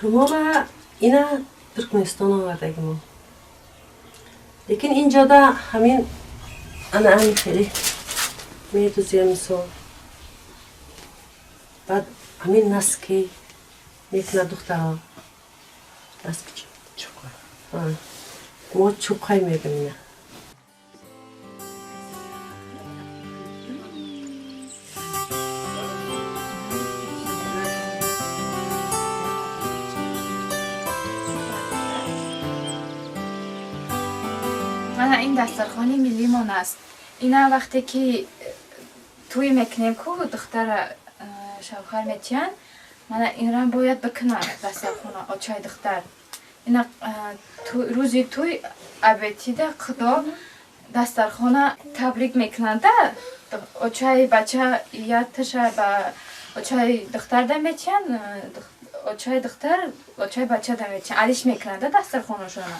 Румола ина Туркманистон овардаги мо. Лекин инҷода ҳамин ана ҳамин хеле медузем, мисол. Баъд ҳамин носки мекунад духтаро. Носки чӣ? Чуқай. Мо чуқай мегӯем ина. Мана ин дастархони миллимон аст. Ина вақте ки тӯй мекунем ку, духтара шавҳар метиҳанд, мана инра бояд бикунанд дастархона очаи духтар. Ина рӯзи тӯй абетида худо дастархона табрик мекунанда, очаи бача яташа ба очаи духтар да метиҳанд, очаи духтар очаи бача да метиҳанд, алиш мекунанда дастархонашона.